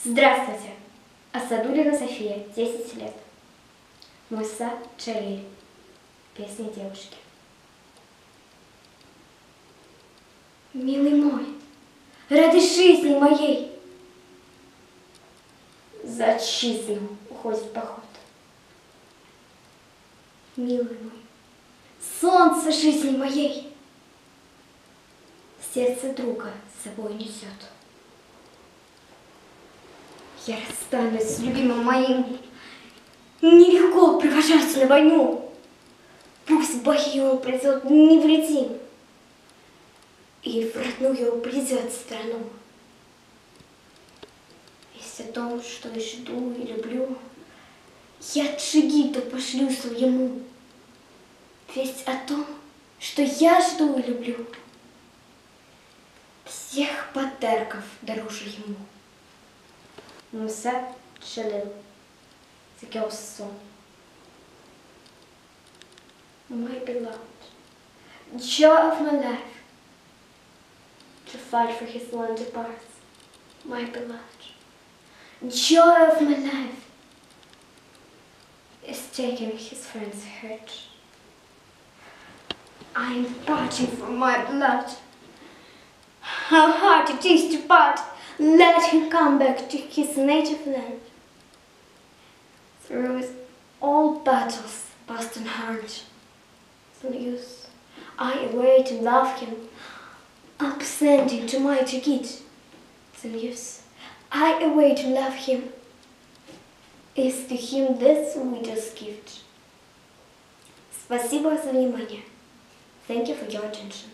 Здравствуйте! Асадулина София, 10 лет. Муса Джалиль. Песня девушки. Милый мой, радость жизни моей, за отчизну уходит в поход. Милый мой, солнце жизни моей, сердце друга с собой несет. Я расстанусь с любимым моим, нелегко провожать на войну. Пусть в бою он придет невредим, и в родную придет страну. Весть о том, что я жду и люблю, я джигиту пошлю своему. Весть о том, что я жду и люблю, всех подарков дороже ему. Муса Джалиль, The Girl's Song. My beloved, joy of my life, to fight for his land departs. My beloved, joy of my life, is taking his friend's hurt. I am parting from my blood. How hard it is to part. Let him come back to his native land. Through all battles past and hard, it's no use. I await and love him, upsending to my Jigit. It's no use. I await and love him. Is to him this widow's gift. Спасибо за внимание. Thank you for your attention.